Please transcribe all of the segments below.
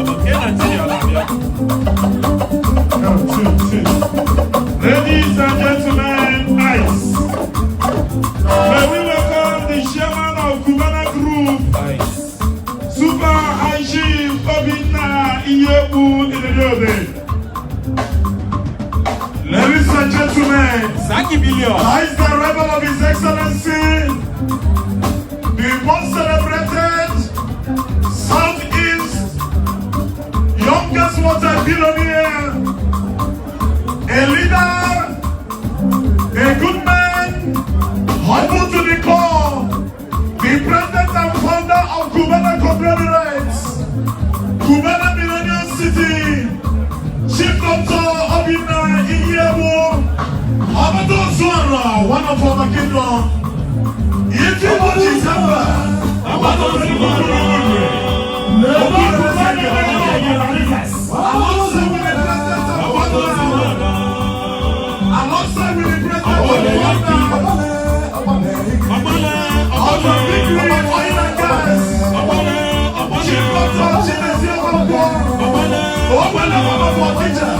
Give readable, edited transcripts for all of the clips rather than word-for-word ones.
Club nke Nigeria na-abịa. One, two, two. Ladies and gentlemen, ice. May we welcome the chairman of Cubana Group, Super High Chief Obinna Iyiegbu in the building. Ladies and gentlemen, Zaki Billion. is the arrival of His Excellency, the most celebrated Southeast youngest multi-billionaire, a leader, a good man, humble to the core, the president and founder of Cubana Conglomerates, Cubana Millennium City, Chief Doctor Obinna Iyiegbu, Obadozuara, one of our kingdom. If you watch December, alongside with the president and founder, alongside with the president and founder of the Victory Oil and Gas, Chief Doctor Chimezie Okonkwo, Ogbele Mama Teacher,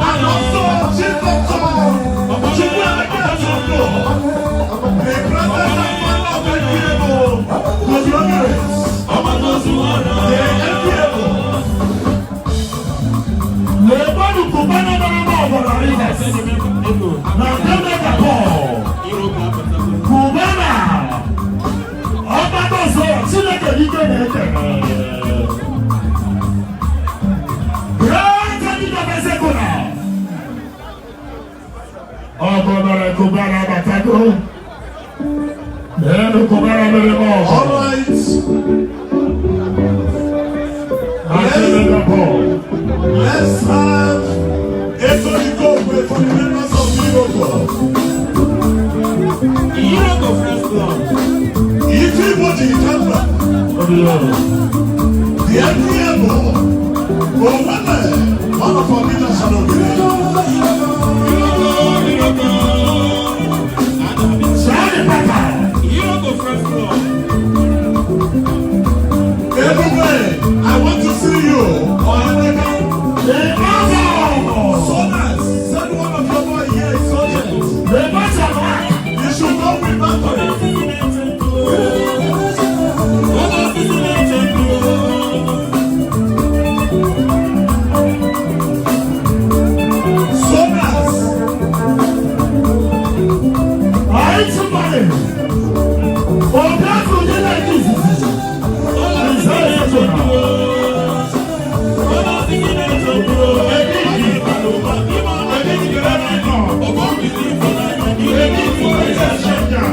and also Chief Doctor Chukwuemeka Atuko, the president and founder of NPMO Conglomerates, the NPMO. Lèbọ́dù Cubana mere m ọgọ na Rivers. Na nke Megapol. Cubana. Ọgbadọsọ Chineke dike na-ekene. Great leader of Ezekuna. Ọgọ mere Cubana batago. Lẹ́nu Cubana mere m ọgọ. All right, Na nke Megapol. Let's have Anthony Gokwe for the members of Iroko. Iroko Friends Club. Ife Igbo jiri kemgbe, the NPMO, Owele, one of our leaders on Ogiri. Iroko, Iroko. Sani Papa. Iroko Friends Club. Ebube, I want to see you. Ohaneka, Ìbáwọ̀. Sonas, send one of your boy here, it's urgent. Lèbọ́sà wá. You should go with Anthony. Ogo osisi na-eche ndụ. Sonas, Anyị tụbọrị. Obi afọ dị na-eji izizi. Ogo osisi na-eche ndụ. Ogo osisi na-eche ndụ.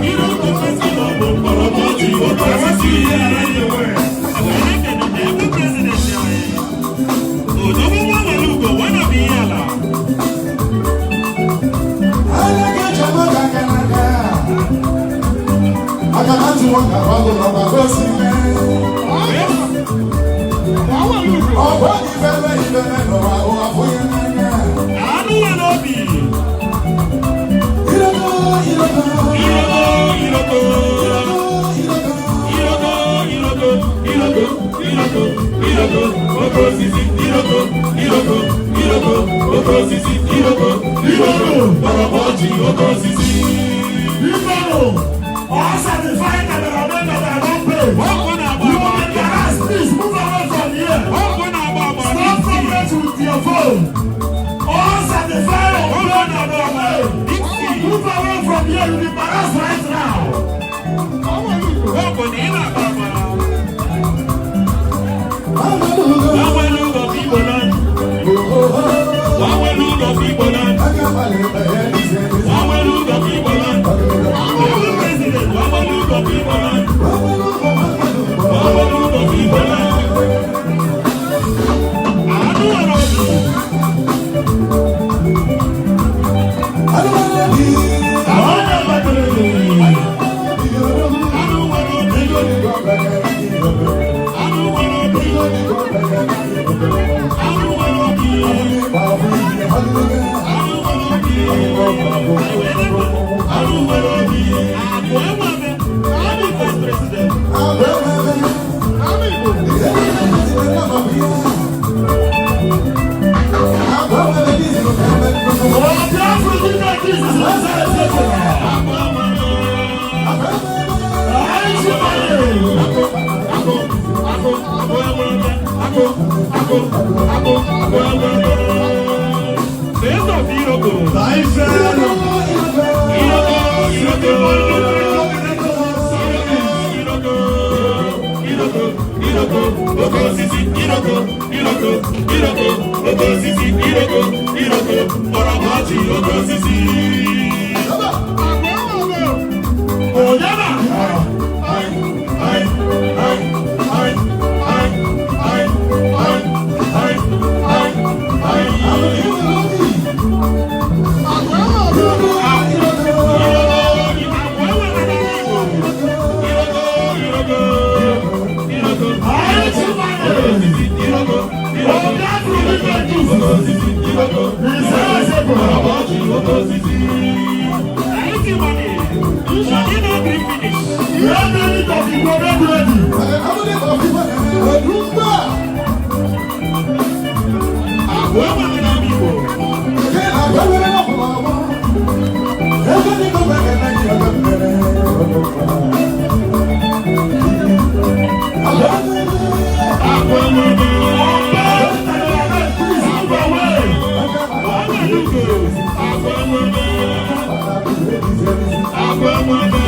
Iroko Friends Club bụ mgbọrọgwụ otu oke osisi. Ebu president anyị. Odogwu nwa nwere ugo one of Ihiala. Anụ nwere obi. Iroko, Iroko. Iroko, Iroko, Iroko, Iroko, Iroko, oke osisi, Iroko, Iroko, Iroko, oke osisi, Iroko, Iroko, mgbọrọgwụ ọjị, oke osisi. Ibero. All certified cameramen that are not paid. Ọkụ na-agba You agba. will be harassed. Please move away from here. Ọkụ na-agba agba. Stop problems with your phone. All certified unpaid cameramen. Move away from here. You will be harassed right now. Ọkụ na ị na-agba agba. Wawelu ụgọ bụ Igbo land. Wawelu ụgọ bụ Igbo land. Wawelu ụgọ bụ Igbo land. Ebu president, wawelu ụgọ bụ Igbo land. Wawelu ụgọ bụ Igbo land. Anụ nwere obi. Onye batara. Anụ nwere obi. Anụ nwere obi. Anụ nwere obi. Anụ nwere obi. Agụ, agụ, agụ enwebe. Eze of Iroko. Taifeno. Iroko, Iroko. Iroko. Iroko, Iroko, oke osisi, Iroko, Iroko, Iroko, oke osisi, Iroko, Iroko, mgbọrọgwụ ọchị, oke osisi. Onyema. Ai, ai, ai, ai, ai, ai, ai, ai, ai, ai. Iroko, agwa enwere n'ala Igbo. Iroko, Iroko, Iroko, Anyị chịkwara. osisi, Iroko, Iroko, Oga bụrụ ife juice. oke osisi, Iroko, Ise ese bụ. mgbọrọgwụ ọchị, oke osisi. Ihe mmiri coffee go make ready. Agwa enwere n'ala Igbo. Agwa enwere. Please move away. Agwa enwere. Agwa enwere.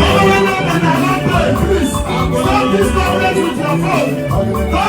Please stop this conference with your phone.